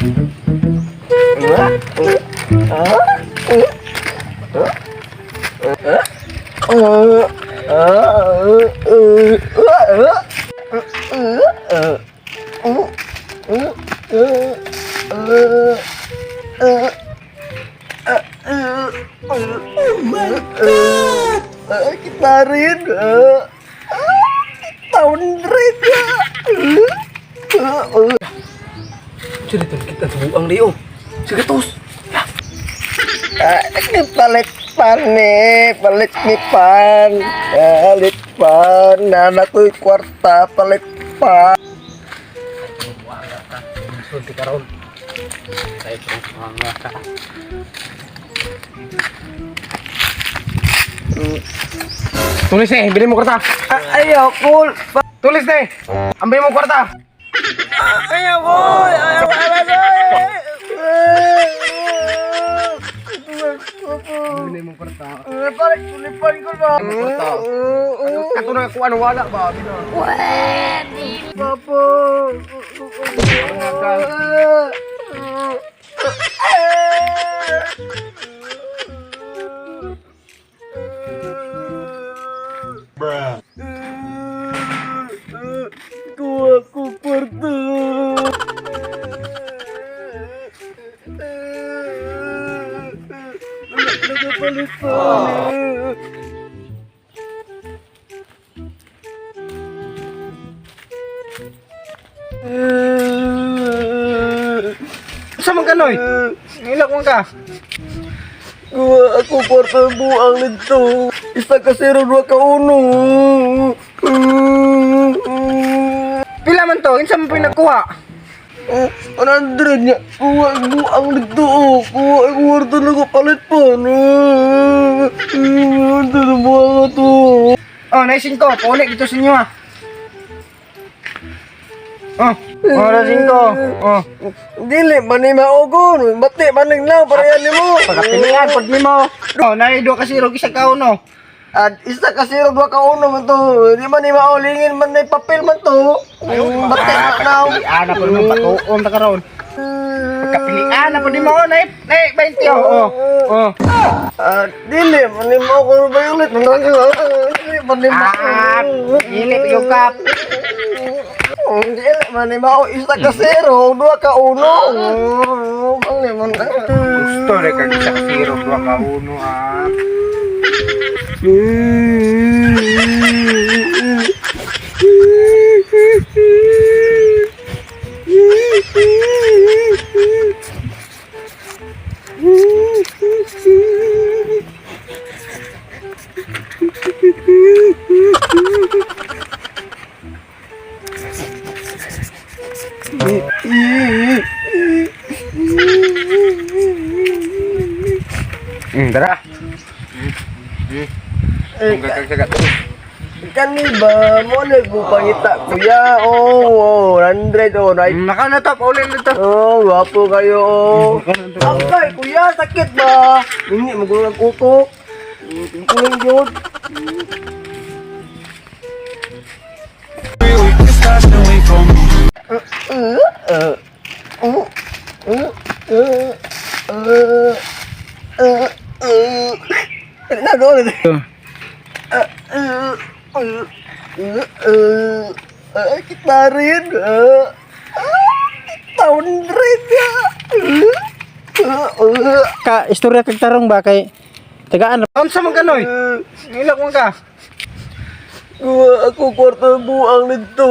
Oh my God! Kita rin! Taon rin! Cerita kita sa buang liyo. Sige tos. Palit pan eh, palit ni pan, palit pan, anak ko'y kwarta, palit pan. Sulti karon. Ay, buang ka. Tulis eh, bili mo kwarta. Ayaw ko, Tulis eh. Ambil mo kwarta. ayaw ko, ayaw ko, ayaw ko. Bili mo kwarta. Palit, tulipan ko ba? Kwarta. Kato na kuan wala ba? Bina. Papa. Kuha ko kwarta. Nagapalit pa. Sa man kanoy? Ngilak man ka. Kuha ako kwarta buang nito. Isa ka zero, dua ka uno. Pila man to? Kinsa man pinagkuha? Oh, 100 niya. Kuha buang nito. Oh. Kuha ang kwarta na ko palit pa. No. Kwarta na buang to. Oh, naisin ko. Pauli dito sa inyo ah. Oh, oras 5. Oh, Dili man ni maogon. Bati man ning lang parehan nimo. pagkapilian pud nimo. Oh, naay duha ka zero isa ka uno. At isa ka zero, dua ka uno man to. Di man ni maulingin man ni papel man to. Bati man na. Pagkapilian na pud nimo patuon ta karon. Pagkapilian na pud nimo oh, naay naay 20 oh. Oh. Oh. Ah, dili man ni mo ko ba ulit. Dili man ni mo. Ah, dili yung kap. Dili man ni mo isa ka zero, dua ka uno. Dili man. Gusto re kag isa ka zero duha ka uno ah. Tara. Eh, Kag Kani ba mo na ko pangita kuya? Oh, 100 oh, right. Naka na to, pauli na to. Oh, wapo kayo oh. Angkay kuya, sakit ba? Hindi magulang ang kuko. Kulang yun. Kita rin. Taon rin. Ka istorya kag tarong ba kay tagaan Unsa man kanoy? Ngilak man ka. Kuha ako kwarta buang nito.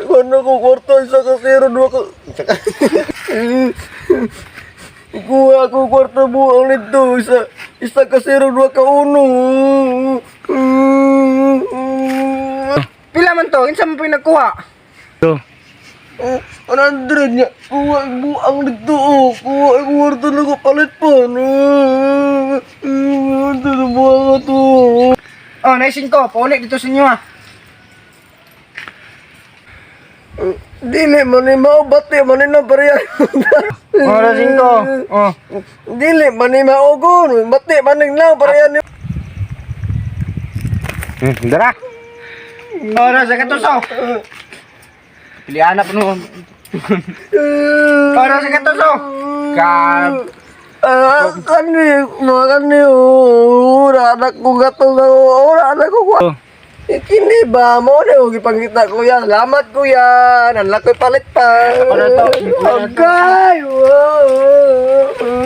Kuha ako kwarta isa ka zero dua ka. Kuha ako kwarta buang nito. Isa ka zero dua ka uno. Pila man to? Kinsa man pinagkuha? Oh, 100 niya. Kuha buang nito. Oh. Kuha ang kwarta na ko palit pa. Kwarta na buang to. Oh, naisin ko. Pauli dito sa inyo ah. Dili man ni mao bati man ni na parehan. Oras 5. Oh. Dili man ni maogon, bati man ning lang parehan ni. Dara. Oras sa katuso. Pilihan na po no. Para sa katuso. Ka Ah, kani, mga kani, oh, anak ko gato na, oh, anak ko. Oh. Kini ba mo na yung gipangita, kuya? Salamat, kuya. Nanla ko'y palit pa. Ako na to. Okay. Wow.